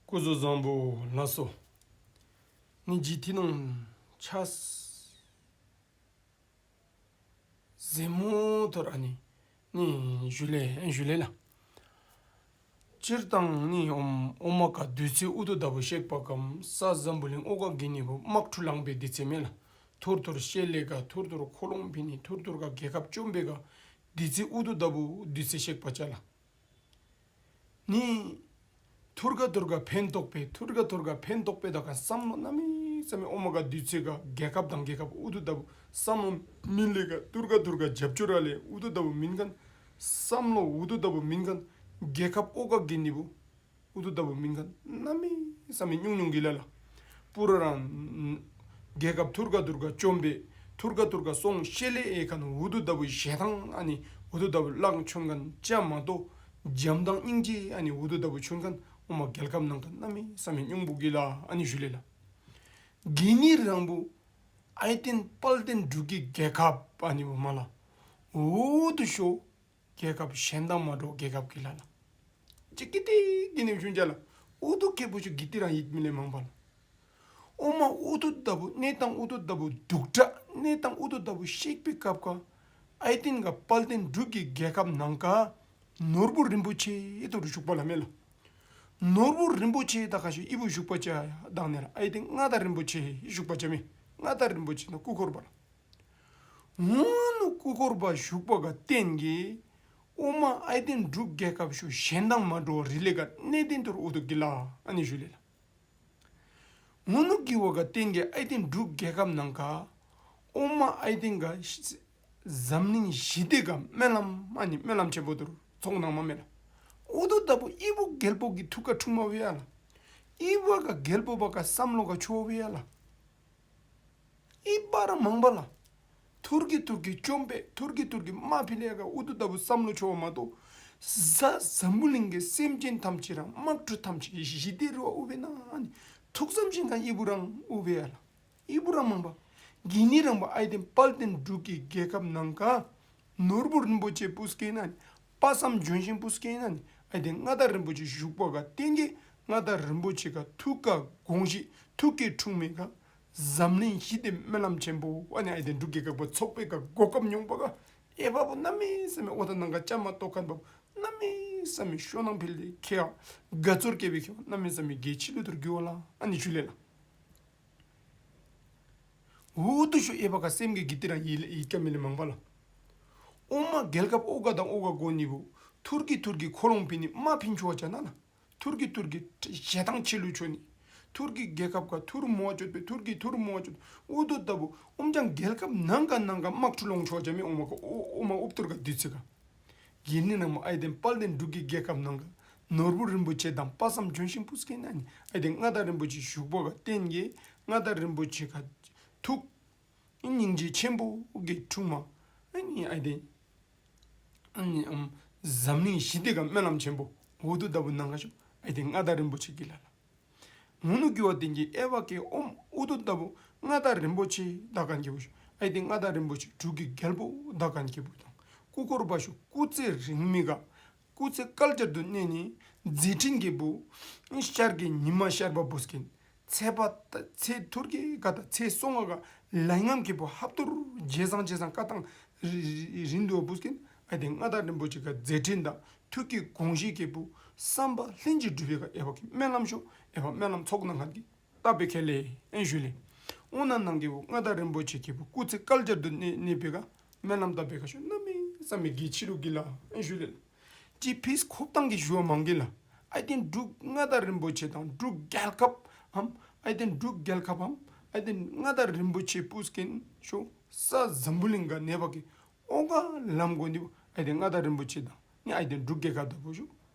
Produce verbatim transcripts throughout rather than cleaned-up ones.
སྐུ་གཟུགས་བཟང་པོ་ལགས་སོ། ནི་ཇི་ཐི་ནོང་ཆ་ཟེ་མོ་ཐོར་ཨ་ནི་ནི་ཞུ་ལེ་ཨན་ཞུ་ལེ་ལགས། སྤྱིར་བཏང་ནི་ཨོམ་ཨོ་མ་ག་དུས་ཚོད་ཨུ་ཐུ་ད་བུ་ཤེག་པ་ཀམ་ས་འཛམ་བུ་གླིང་ཨོ་ག་གི་ནི་བུ་དམག་འཁྲུག་ལང་པའི་དུས་ཚོད་མེ་ལགས། ཐུར་ཐུར་ཤེ་ལེ་ག་ཐུར་ཐུར་ཁོ་ལོང་ཕི་ནི་ཐུར་ཐུར་ག་རྒྱལ་ཁབ་བཅོམ་པའི་ག་དུས་ཚོད་ཨུ་ཐུ་ད་བུ་དུས་ཚོད་ཤེག་པ་ཅ་ལགས། ནི་ཐུར་ག་ཐུར་ག་ཕན་ཐོགས་པའི་ཐུར་ག་ཐུར་ག་ཕན་ཐོགས་པའི་ད་ག་བསམ་བློ་གནམ་མེད་ས་མེད་ཨོ་མ་ག་དུས་ཚོད་ག་རྒྱལ་ཁབ་དང་རྒྱལ་ཁབ་ཨུ་ཐུ་ད་བུ་བསམ་བློ་མི་ལེ་ག་ཐུར་ག་ཐུར་ག་རྒྱབ་སྐྱོར་ར་ལེ་ཨུ་ཐུ་ད་བུ་མིན་མཁན། བསམ་བློ་ཨུ་ཐུ་ད་བུ་མིན་མཁན། རྒྱལ་ཁབ་ཨོ་ག་གི་ནི་བུ་ཨུ་ཐུ་ད་བུ་མིན་མཁན་གནམ་མེད་ས་མེད་ཉུང་ཉུང་གི་ལ་ལགས། པུ་ར་རང་རྒྱལ་ཁབ་ཐུར་ག་ཐུར་ག་བཅོམ་པའི་ཐུར་ག་ཐུར་ག་སོང་ཤེ་ལེ་ཨེ་མཁན་ཨུ་ཐུ་ད་བུ་ཞེ་སྡང་ཨ་ནི་ཨུ་ཐུ་ད་བུ་ལང་མཆོན་མཁན་ཅ་མ་གཏོགས་བྱམས་དང་སྙིང་རྗེ་ཨ་ནི་ཨུ་ཐུ་ད་བུ་མཆོན་མཁན་ཨོ་མ་རྒྱལ་ཁབ་ནང་ག་གནམ་མེད་ས་མེད་ཉུང་བུ་གི་ལ་ཨ་ནི་ཞུ་ལེ་ལགས། གི་ནི་རང་བུ་ཨའི་ཏེན་དཔལ་ལྡན་འབྲུག་གི་རྒྱལ་ཁབ་ཨ་ནི་བུ་མ་ལགས། ཨུ་ཐུ་ཤོ་རྒྱལ་ཁབ་གཞན་དང་མ་འདྲཝ་རྒྱལ་ཁབ་གི་ལ་ལགས། ཅི་གི་ཏི་གི་ནི་བྱུང་ཅ་ལགས། ཨུ་ཐུ་ཁེ་པུ་ཤུ་གི་ཏི་རང་ཡིད་མི་ལེ་མང་པ་ལགས། ཨོ་མ་ཨུ་ཐུ་ད་བུ་གནས་སྟངས་ཨུ་ཐུ་ད་བུ་སྡུག་དྲགས་གནས་སྟངས་ཨུ་ཐུ་ད་བུ་ཤེག་པའི་སྐབས་ཀ་ཨའི་ཏེན་ག་དཔལ་ལྡན་འབྲུག་གི་རྒྱལ་ཁབ་ནང་ག་ནོར་བུ་རིན་པོ་ཆེ་ཐུར་བཞུགས་པ་ལ་མེ་ལགས། ནོར་བུ་རིན་པོ་ཆེ་ད་ག་ཤོ་ཨི་བུ་བཞུགས་པ་ཅ་ཡ་དང་ནེ་ར་ཨའི་ཏེན་མངའ་བདག་རིན་པོ་ཆེ་བཞུགས་པ་ཅ་མེ། མངའ་བདག་རིན་པོ་ཆེ་ནི་སྐུ་འཁོར་པ་ལགས། ཨོ་ནུ་སྐུ་འཁོར་པ་བཞུགས་པ་ག་བརྟེན་གི་ཨོ་མ་ཨའི་ཏེན་འབྲུག་རྒྱལ་ཁབ་ཤུ་གཞན་དང་མ་འདྲཝ་རི་ལེ་ག་གནད་དོན་ཐུར་ཨུ་ཐུ་གི་ལ་ཨ་ནི་ཞུ་ལེ་ལགས། ཨོ་ནུ་གི་བ་ག་བརྟེན་གི་ཨའི་ཏེན་འབྲུག་རྒྱལ་ཁབ་ནང་ག་ཨོ་མ་ཨའི་ཏེན་ག་འཛམ་གླིང་ཞི་བདེ་ག་སྨོན་ལམ་ཨ་ནི་སྨོན་ལམ་ཆེན་པོ་ཐུར་ཚོགས་གནང་མ་མེ་ལགས། ཨུ་ཐུ་ད་བུ་ཨི་བུ་རྒྱལ་པོ་གི་ཐུགས་ཀ་འཁྲུངས་མ་བེ་ཡ་ལགས། ཨི་བ་ག་རྒྱལ་པོ་བ་ག་བསམ་བློ་ག་ཆོ་བེ་ཡ་ལགས། ཨི་བ་ར་མང་པ་ལགས། ཐུར་གི་ཐུར་གི་བཅོམ་པེ་ཐུར་གི་ཐུར་གི་མ་ཕི་ལེ་ག་ཨུ་ཐུ་ད་བུ་བསམ་བློ་ཆོ་བ་མ་གཏོགས་ས་འཛམ་བུ་གླིང་གི་སེམས་ཅན་ཐམས་ཅད་རང་དམག་འཁྲུག་ཐམས་ཅད་ཞི་བདེ་རུ་བ་ཨུ་བེ་ན་ཨ་ནི་ཐུགས་བསམ་བཞེས་མཁན་ཨི་བུ་རང་ཨུ་བེ་ཡ་ལགས། ཨི་བུ་ར་མང་པ། གི་ནི་རང་བུ་ཨའི་ཏེན་དཔལ་ལྡན་འབྲུག་གི་རྒྱལ་ཁབ་ནང་ག་ནོར་བུ་རིན་པོ་ཆེ་པུས་ཀེ་ན་ནི་དཔག་བསམ་ལྗོན་ཤིང་པུས་ཀེ་ན་ནི་ཨའི་ཏེན་མངའ་བདག་རིན་པོ་ཆེ་བཞུགས་པ་ག་བརྟེན་གི་མངའ་བདག་རིན་པོ་ཆེ་ག་ཐུགས་ཀ་དགོངས་གཞི་ཐུགས་ཀའི་འཁྲུངས་མེ་ག་འཛམ་གླིང་ཞི་བདེ་སྨོན་ལམ་ཆེན་པོ་ཨ་ནི་ཨའི་ཏེན་འབྲུག་རྒྱལ་ཁབ་ཚོགས་པེ་ག་གོ་སྐབས་མྱོང་པ་ག་ཨའི་བ་བུ་གནམ་མེད་ས་མེད་ཨོ་ཐ་ནང་ག་ཅ་མ་གཏོགས་མཁན་བ་བུ་གནམ་མེད་ས་མེད་ཤོ་ནང་ཕི་ལེ་ཁེ་ཡ་དགའ་ཚོར་སྐྱེ་བེ་ཁེ་བ་གནམ་མེད་ས་མེད་གལ་ཆི་ལུ་ཐུར་གི་བ་ལ་ཨ་ནི་ཞུ་ལེ་ལགས། ཨུ་ཐུ་ཤོ་ཨའི་བ་ག་སེམས་གི་གི་ཏི་རང་ཡིད་ཡིད་ཀ་མི་ལེ་མང་པ་ལགས། ཨོ་མ་རྒྱལ་ཁབ་ཨོ་ག་དང་ཨོ་ག་གོ་ནི་བུ་ཐུར་གི་ཐུར་གི་ཁོ་ལོང་ཕི་ནི་མ་ཕིན་ཆོ་བ་ཅ་ན་ལགས། ཐུར་གི་ཐུར་གི་ཞེ་སྡང་ཆི་ལུ་ཆོ་ནི། ཐུར་གི་རྒྱལ་ཁབ་ག་ཐུར་མོ་བ་ཅོད་པེ་ཐུར་གི་ཐུར་མོ་བ་ཅོད་ཨུ་ཐུ་ད་བུ་ཨོམ་ཅང་རྒྱལ་ཁབ་ནང་ག་ནང་ག་དམག་འཁྲུག་ལོང་ཆོ་བ་ཅ་མེ་ཨོ་མ་ག་ཨོ་ཨོ་མ་ཨུབ་ཐུར་ག་དུས་ཚོད་ག་གི་ནི་ནང་མ་ཨའི་ཏེན་དཔལ་ལྡན་འབྲུག་གི་རྒྱལ་ཁབ་ནང་ག་ནོར་བུ་རིན་པོ་ཆེ་དང་དཔག་བསམ་ལྗོན་ཤིང་པུས་ཀེ་ན་ནི་ཨའི་ཏེན་མངའ་བདག་རིན་པོ་ཆེ་བཞུགས་པ་ག་བརྟེན་གི་མངའ་བདག་རིན་པོ་ཆེ་ག་ཐུགས་སྙིང་རྗེ་ཆེན་པོ་གི་འཁྲུངས་མ་ཨ་ནི་ཨའི་ཏེན་ཨ་ནི་ཨམ་འཛམ་གླིང་ཞི་བདེ་ག་སྨོན་ལམ་ཆེན་པོ་ཨུ་ཐུ་ད་བུ་ནང་ག་ཤོ་ཨའི་ཏེན་མངའ་བདག་རིན་པོ་ཆེ་གི་ལ་ལགས། ཨུ་ནུ་གི་བ་བརྟེན་གི་ཨའི་བ་གི་ཨོམ་ཨུ་ཐུ་ད་བུ་མངའ་བདག་རིན་པོ་ཆེ་དག་མཁན་ཁེ་པུ་ཤོ་ཨའི་ཏེན་མངའ་བདག་རིན་པོ་ཆེ་འབྲུག་གི་རྒྱལ་པོ་དག་མཁན་ཁེ་པུ་དང་སྐུ་འཁོར་པ་ཤོ་སྐུ་ཚེ་རིང་མི་ག་སྐུ་ཚེ་བསྐལ་བརྒྱར་དུ་གནས་ནི་མཛད་འཕྲིན་ཁེ་པུ་ཤར་གི་ཉི་མ་ཤར་བ་པུས་ཀེ་ན་ཚེས་པ་ཚེས་ཐུར་གི་ག་ད་ཚེས་སོ་ལྔ་ག་ལས་རྔམ་ཁེ་པུ་ཧབ་ཐུར་ཇེ་བཟང་ཇེ་བཟང་ཀ་ཏང་རིན་དུ་བ་པུས་ཀེ་ན་ཨའི་ཏེན་མངའ་བདག་རིན་པོ་ཆེ་ག་མཛད་འཕྲིན་དང་ཐུགས་ཀྱི་དགོངས་གཞི་ཁེ་པུ་བསམ་པ་ལྷུན་གྱིས་འགྲུབ་པེ་ག་ཨའི་བ་གི་སྨོན་ལམ་ཤོ་ཨའི་བ་སྨོན་ལམ་ཚོགས་གནང་མཁན་གི་བཏབ་པེ་ཁེ་ལེ་ཨན་ཞུ་ལེ། ཨོ་ན་ནང་གི་བུ་མངའ་བདག་རིན་པོ་ཆེ་ཁེ་པུ་སྐུ་ཚེ་བསྐལ་བརྒྱར་དུ་གནས་གནས་པེ་ག་སྨོན་ལམ་བཏབ་པེ་ག་ཤོ་གནམ་མེད་ས་མེད་གལ་ཆི་ལུ་གི་ལ་ཨན་ཞུ་ལེ། ཅི་ཕིས་ཁོབ་ཏང་གི་ཞུ་བ་མང་གི་ལ། ཨའི་ཏེན་འབྲུག་མངའ་བདག་རིན་པོ་ཆེ་དང་འབྲུག་རྒྱལ་ཁབ་ཨམ་ཨའི་ཏེན་འབྲུག་རྒྱལ་ཁབ་ཨམ་ཨའི་ཏེན་མངའ་བདག་རིན་པོ་ཆེ་པུས་ཀེ་ན་ཤོ་ས་འཛམ་བུ་གླིང་ག་གནས་པ་གི་ཨོ་ག་ལམ་གོ་ནི་བུ་ཨའི་ཏེན་མངའ་བདག་རིན་པོ་ཆེ་དང་ནི་ཨའི་ཏེན་འབྲུག་རྒྱལ་ཁབ་ད་བུ་ཤོ་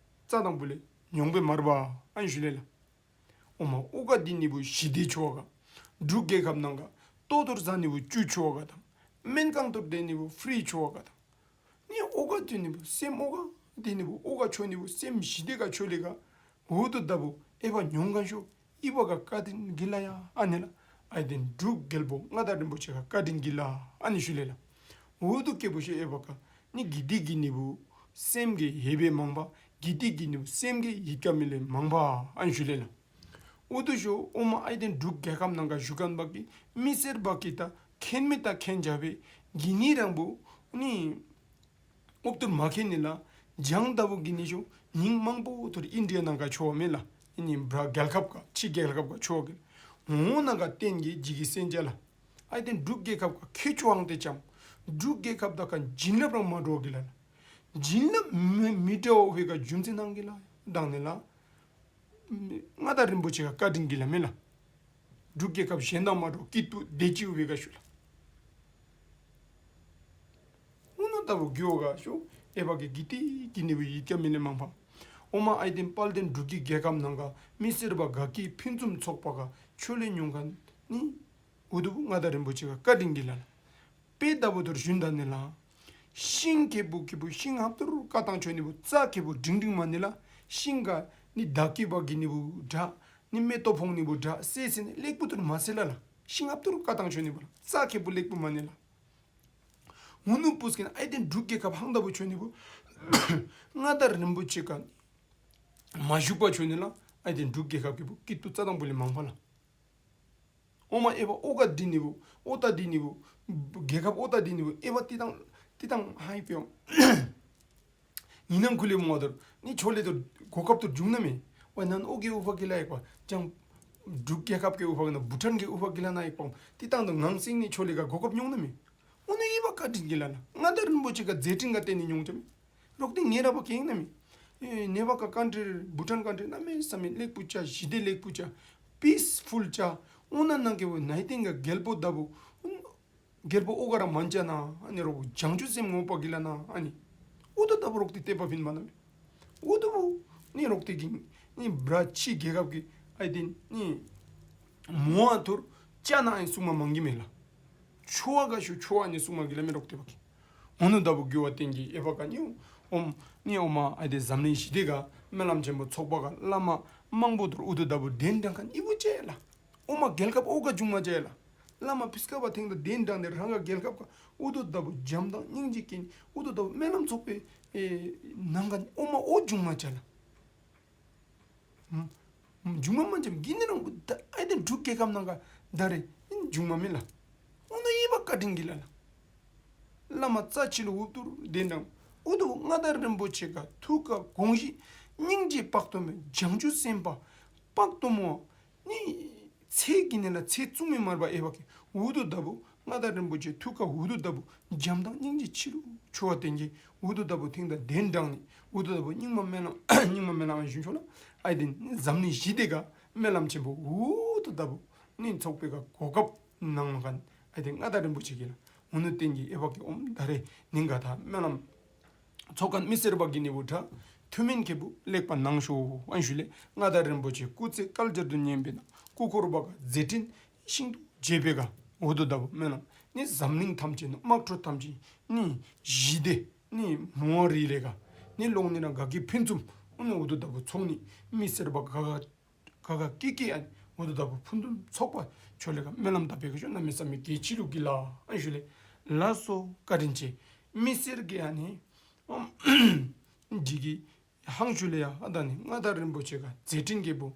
རྩ་དང་པོ་ལས་ཉོང་པེ་མར་བ་ཨན་ཞུ་ལེ་ལ། ཨོ་མ་ཨོ་ག་དི་ནི་བུ་ཞི་བདེ་ཆོ་བ་ག། འབྲུག་རྒྱལ་ཁབ་ནང་ག་ལྟོ་ཐུར་ཟ་ནི་བུ་ཅུ་ཆོ་བ་ག་དང་། སྨན་ཁང་ཐུར་དེ་ནི་བུ་ཕི་རི་ཆོ་བ་ག་དང་། ནི་ཨོ་ག་དི་ནི་བུ་སེམས་ཨོ་ག་དི་ནི་བུ་ཨོ་ག་ཆོ་ནི་བུ་སེམས་ཞི་བདེ་ག་ཆོ་ལེ་ག། ཨུ་ཐུ་ད་བུ་ཨའི་བ་ཉོང་མཁན་ཤོ་ཨི་བ་ག་བཀའ་དྲིན་གི་ལ་ཡ་ཨ་ནི་ལ། ཨའི་ཏེན་འབྲུག་རྒྱལ་པོ་མངའ་བདག་རིན་པོ་ཆེ་ག་བཀའ་དྲིན་གི་ལ་ཨ་ནི་ཞུ་ལེ་ལ། ཨུ་ཐུ་ཁེ་པུ་ཤོ་ཨའི་བ་ག་ནི་གི་ཏི་གི་ནི་བུ་སེམས་གི་ཧེ་བེ་མང་པ་གི་ཏི་གི་ནི་བུ་སེམས་གི་ཡིད་ཀ་མི་ལེ་མང་པ་ཨ་ནི་ཞུ་ལེ་ལ། ཨུ་ཐུ་ཤོ་ཨོ་མ་ཨའི་ཏེན་འབྲུག་རྒྱལ་ཁབ་ནང་ག་བཞུགས་མཁན་པ་གི་མི་སེར་པ་གི་ད་མཁྱེན་མི་ད་མཁྱེན་བྱ་བའི་གི་ནི་རང་བུ་ནི་ཨོབ་ཏུར་མ་མཁྱེན་ནི་ལ་སྦྱང་ད་བུ་གི་ནི་ཤོ་ཉིན་མང་པོ་ཐུར་ཨིན་ཌི་ཡ་ནང་ག་ཆོ་བ་མེ་ལ། ཨིན་ནི་བྲ་རྒྱལ་ཁབ་ག་ཕྱི་རྒྱལ་ཁབ་ག་ཆོ་བ་གི་ལ། འོ་ནང་ག་བརྟེན་གི་ཇི་གི་སེན་ཅ་ལ། ཨའི་ཏེན་འབྲུག་རྒྱལ་ཁབ་ག་ཁེ་ཆོ་ཧང་ཏེ་ཅམ། འབྲུག་རྒྱལ་ཁབ་ད་ག་བྱིན་རླབས་རང་མ་འགྲོ་གི་ལ་ལ། བྱིན་རླབས་མི་མི་འདྲ་བ་བེ་ག་རྒྱུ་མཚན་ནང་གི་ལ་དང་ནི་ལ། མངའ་བདག་རིན་པོ་ཆེ་ག་བཀའ་དྲིན་གི་ལ་མེ་ལ། འབྲུག་རྒྱལ་ཁབ་གཞན་དང་མ་འགྲོ་སྐྱིད་པོ་བདེ་སྐྱིད་བེ་ག་ཤུ་ལ། ཨུ་ནུ་ད་བུ་གི་འོ་ག་ཤོ་ཨེ་བ་གི་གི་ཏི་གི་ནི་བུ་ཡིད་ཀ་མི་ལེ་མང་པ། ཨོ་མ་ཨའི་ཏེན་དཔལ་ལྡན་འབྲུག་གི་རྒྱལ་ཁབ་ནང་ག་མི་སེར་པ་ག་གི་ཕུན་སུམ་ཚོགས་པ་ག་ཆོ་ལེ་ཉོང་མཁན་ནི་ཨུ་ཐུ་བུ་མངའ་བདག་རིན་པོ་ཆེ་ག་བཀའ་དྲིན་གི་ལ་ལ། དཔེ་ད་བུ་ཐུར་ཞུན་ད་ནི་ལ། ཤིང་ཁེ་བུ་ཁེ་བུ་ཤིང་ཧབ་ཏུར་ཀ་ཏང་ཆོ་ནི་བུ་རྩ་ཁེ་བུ་འབྲིང་འབྲིང་མ་ནི་ལ། ཤིང་ག་ནི་ད་ཀི་བ་གི་ནི་བུ་དྲ་ནི་མེ་ཏོ་ཕོང་ནི་བུ་དྲ་སེ་སེ་ནི་ལེགས་པོ་ཐུར་མ་སེ་ལ་ལ། ཤིང་ཧབ་ཏུར་ཀ་ཏང་ཆོ་ནི་བུ་ལ་རྩ་ཁེ་བུ་ལེགས་པོ་མ་ནི་ལ། ཨུ་ནུ་པུས་ཀིན་ཨའི་ཏེན་འབྲུག་རྒྱལ་ཁབ་ཧང་ད་བུ་ཆོ་ནི་བུ་མངའ་བདག་རིན་པོ་ཆེ་ག་མ་བཞུགས་པ་ཆོ་ནི་ལ་ཨའི་ཏེན་འབྲུག་རྒྱལ་ཁབ་ཀེ་བུ་སྐྱིད་པོ་རྩ་དང་པོ་ལེ་མང་པ་ལ། ཨོ་མ་ཨེ་བ་ཨོ་ག་འདི་ནི་བུ་ཨོ་ད་འདི་ནི་བུ་རྒྱལ་ཁབ་ཨོ་ད་འདི་ནི་བུ་ཨེ་བ་ཏི་དང་ཏི་དང་ཧའི་པེ་ཡོང་། ཉི་ནང་ཁུ་ལེ་མོ་དོར་ནི་ཆོ་ལེ་དོར་གོ་སྐབས་དོར་འབྱུང་ན་མེ། ཝ་ནན་ཨོ་གེ་ཨུ་ཕ་གི་ལ་ཡེག་པ་ཅང་། འབྲུག་རྒྱལ་ཁབ་ཀེ་ཨུ་ཕ་གི་ན་བུ་ཊན་གེ་ཨུ་ཕ་གི་ལ་ན་ཡེག་པ་ཏི་དང་དོ་ངང་སིང་ནི་ཆོ་ལེ་ག་གོ་སྐབས་ཉོང་ན་མེ། ཨོ་ནི་ཨེ་བ་བཀའ་དྲིན་གི་ལ་ལ་མངའ་བདག་རིན་པོ་ཆེ་ག་མཛད་འཕྲིན་ག་བརྟེན་ནི་ཉོང་ཅ་མེ། རོག་ཏེ་ཉེ་ར་བ་ཀེང་ན་མེ། ཨེ་ནེ་བ་ཀ་ཀན་ཊི་རི་བུ་ཊན་ཀན་ཊི་རི་གནམ་མེད་ས་མེད་ལེགས་པོ་ཅ་ཞི་བདེ་ལེགས་པོ་ཅ་པིས་ཕུལ་ཅ། ཨོ་ན་ནང་གེ་བུ་ནའི་ཏེན་ག་རྒྱལ་པོ་ད་བུ་རྒྱལ་པོ་ཨོ་ག་ར་མན་ཅ་ན་ཨ་ནི་རོག་བྱང་ཆུབ་སེམས་ངོ་པ་གི་ལ་ན་ཨ་ནི། ཨུ་ཐུ་ད་བུ་རོག་ཏེ་ཏེ་པ་ཕིན་མ་ན་མེ། ཨུ་ཐུ་བུ་ནི་རོག་ཏེ་གི་ནི་བྲ་ཕྱི་རྒྱལ་ཁབ་ཀེ་ཨའི་ཏེན་ནི་མོ་ཨ་ཐུར་ཅ་ན་ཨའི་སུང་མ་མང་གི་མེ་ལ། ཆོ་བ་ག་ཤུ་ཆོ་བ་ནི་སུང་མ་གི་ལ་མེ་རོག་ཏེ་བ་གི། ཨོ་ནུ་ད་བུ་གི་བ་ཏེན་གི་ཨེ་བ་ག་ནི་ཨོམ་ནི་ཨོ་མ་ཨའི་ཏེན་འཛམ་གླིང་ཞི་བདེ་ག་སྨོན་ལམ་ཆེན་པོ་ཚོགས་པ་ག་བླ་མ་མང་པོ་དོར་ཨུ་ཐུ་ད་བུ་གདན་དྲངས་ཁན་ཨི་བུ་ཅ་ལ། ཨོ་མ་རྒྱལ་ཁབ་ཨོ་ག་འབྱུང་མ་ཅ་ལ། བླ་མ་ཕིས་ཀ་བ་ཐེང་ད་གདན་དྲངས་ཏེ་རང་ག་རྒྱལ་ཁབ་ག་ཨུ་ཐུ་ད་བུ་བྱམས་དང་སྙིང་རྗེ་གི་ཨུ་ཐུ་ད་བུ་སྨོན་ལམ་ཚོགས་པའི་ཨེ་ནང་ག་ཨོ་མ་ཨོ་འབྱུང་མ་ཅ་ལ། འབྱུང་མ་མ་འཇམ་གི་ནི་རང་བུ་ད་ཨའི་ཏེན་འབྲུག་རྒྱལ་ཁབ་ནང་ག་ད་རེ་འབྱུང་མ་མེ་ལ། ཨོ་ནུ་ཨི་བ་བཀའ་དྲིན་གི་ལ་ལ། བླ་མ་རྩ་ཆི་ལུ་ཨུ་ཐུར་གདན་དྲངས། ཨུ་ཐུ་བུ་མངའ་བདག་རིན་པོ་ཆེ་ག་ཐུགས་ཀ་དགོངས་གཞི་སྙིང་རྗེ་དཔག་ཏུ་མེད་བྱང་ཆུབ་སེམས་དཔའ་དཔག་ཏུ་མོ་ནི་ཚེ་གི་ནི་ལ་ཚེ་བཙུན་མི་མར་བ་ཨེ་བ་གི་ཨུ་ཐུ་ད་བུ་མངའ་བདག་རིན་པོ་ཆེ་ཐུགས་ཀ་ཨུ་ཐུ་ད་བུ་བྱམས་དང་སྙིང་རྗེ་ཆི་ལུ་ཆོ་བ་ཏེན་གི་ཨུ་ཐུ་ད་བུ་ཐེང་ད་གདན་དྲངས་ནི་ཨུ་ཐུ་ད་བུ་སྙིང་མ་སྨོན་ལམ་སྙིང་མ་སྨོན་ལམ་ཞུ་ཆོ་ལ། ཨའི་ཏེན་འཛམ་གླིང་ཞི་བདེ་ག་སྨོན་ལམ་ཆེན་པོ་ཨུ་ཐུ་ད་བུ་ནི་ཚོགས་པའི་ག་གོ་སྐབས་གནང་མཁན་ཨའི་ཏེན་མངའ་བདག་རིན་པོ་ཆེ་གི་ལ། ཨོ་ནུ་ཏེན་གི་ཨེ་བ་གི་ཨོམ་ད་རེ་ནིང་ག་ད་སྨོན་ལམ་ཚོགས་མཁན་མི་སེར་པ་གི་ནི་བུ་དྲ་ཐུ་མིན་ཁེ་བུ་ལེགས་པ་གནང་ཤོ་ཨན་ཞུ་ལེ། མངའ་བདག་རིན་པོ་ཆེ་སྐུ་ཚེ་བསྐལ་བརྒྱར་དུ་བརྟན་པའི་ནང་སྐུ་འཁོར་བ་ག་མཛད་འཕྲིན་ཤིན་ཏུ་རྒྱས་པའི་ག་ཨུ་ཐུ་ད་བུ་སྨོན་ལམ་ནི་འཛམ་གླིང་ཐམས་ཅད་ནི་དམག་འཁྲུག་ཐམས་ཅད་ནི་ཞི་བདེ་ནི་མོ་རི་ལེ་ག་ནི་ལོང་ནི་ན་ག་གི་ཕུན་སུམ་ཨོ་ནི་ཨུ་ཐུ་ད་བུ་ཚོགས་ནི་མི་སེར་པ་ག་ག་ག་ག་ཀི་ཀི་ཨན་ཨུ་ཐུ་ད་བུ་ཕུན་སུམ་ཚོགས་པ་ཆོ་ལེ་ག་སྨོན་ལམ་ད་བེ་ག་ཤོ་གནམ་མེད་ས་མེད་གལ་ཆི་ལུ་གི་ལ་ཨན་ཞུ་ལེ། ལགས་སོ་བཀའ་དྲིན་ཆེ། མི་སེར་གི་ཨ་ནི་ཇི་གི་ཧང་ཞུ་ལེ་ཡ་ཨ་ད་ནི་མངའ་བདག་རིན་པོ་ཆེ་ག་མཛད་འཕྲིན་ཁེ་བུ་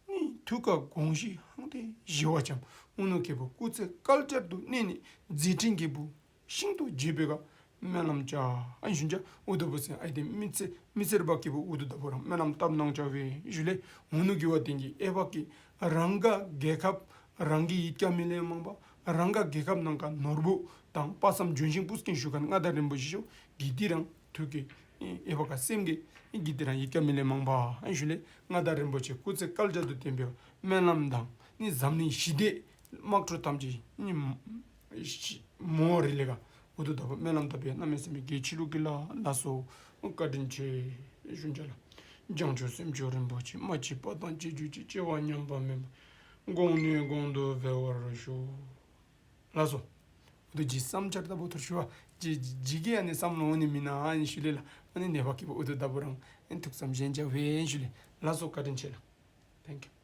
ནི་ཐུགས་ཀ་དགོངས་གཞི་ཧང་ཏེ་ཞི་བ་ཅམ་ཨུ་ནུ་ཁེ་བུ་སྐུ་ཚེ་བསྐལ་བརྒྱར་དུ་གནས་ནི་མཛད་འཕྲིན་ཁེ་བུ་ཤིན་ཏུ་རྒྱས་པའི་ག་སྨོན་ལམ་ཅ་ཨན་ཞུན་ཅ་ཨུ་ཐུ་བུ་སེ་ཨའི་ཏེན་མི་སེར་མི་སེར་པ་ཁེ་བུ་ཨུ་ཐུ་ད་བུ་རང་སྨོན་ལམ་བཏབ་གནང་ཅ་བེ་ཞུ་ལེ། ཨོ་ནུ་གི་བ་ཏེན་གི་ཨེ་བ་གི་རང་ག་རྒྱལ་ཁབ་རང་གི་ཡིད་ཀ་མི་ལེ་མང་པ་རང་ག་རྒྱལ་ཁབ་ནང་ག་ནོར་བུ་དང་དཔག་བསམ་ལྗོན་ཤིང་སྤུས་ཀིན་ཞུ་མཁན་མངའ་བདག་རིན་པོ་ཆེ་ཤོ་གི་ཏི་རང་ཐུགས་ཀྱི་ཨེ་བ་ཀ་སེམས་ཀྱི་གི་ཏི་རང་ཡིད་ཀ་མི་ལེ་མང་པ་ཨན་ཞུ་ལེ། མངའ་བདག་རིན་པོ་ཆེ་སྐུ་ཚེ་བསྐལ་བརྒྱར་དུ་བརྟན་པའི་སྨོན་ལམ་དང་ནི་འཛམ་གླིང་ཞི་བདེ་དམག་འཁྲུག་ཐམས་ཅད་ནི་མོ་རི་ལེ་ག་ཨུ་ཐུ་ད་བུ་སྨོན་ལམ་ད་བེ་གནམ་མེད་ས་མེད་གལ་ཆི་ལུ་གི་ལ། ལགས་སོ་བཀའ་དྲིན་ཆེ་ཞུན་ཅ་ལ། བྱང་ཆུབ་སེམས་མཆོག་རིན་པོ་ཆེ། མ་སྐྱེས་པ་དང་སྐྱེ་གྱུར་ཅིག། སྐྱེ་བ་ཉམས་པ་མེད་པ། གོང་ནས་གོང་དུ་འཕེལ་བར་ཤོག། ལགས་སོ། ཨུ་ཐུ་ཇི་བསམ་འཆར་ད་བུ་ཐུར་ཞུ་བ་ཇི་ཇི་གི་ཨ་ནི་བསམ་བློ་ཨ་ནི་མི་ན་ཨ་ནི་ཞུ་ལེ་ལ། ཨ་ནི་ནེ་བ་ཁེ་བུ་ཨུ་ཐུ་ད་བུ་རང་ཨ་ནི་ཐུགས་བསམ་བཞེས་ཅ་བེ་ཨ་ནི་ཞུ་ལེ། ལགས་སོ་བཀའ་དྲིན་ཆེ་ལ། Thank you.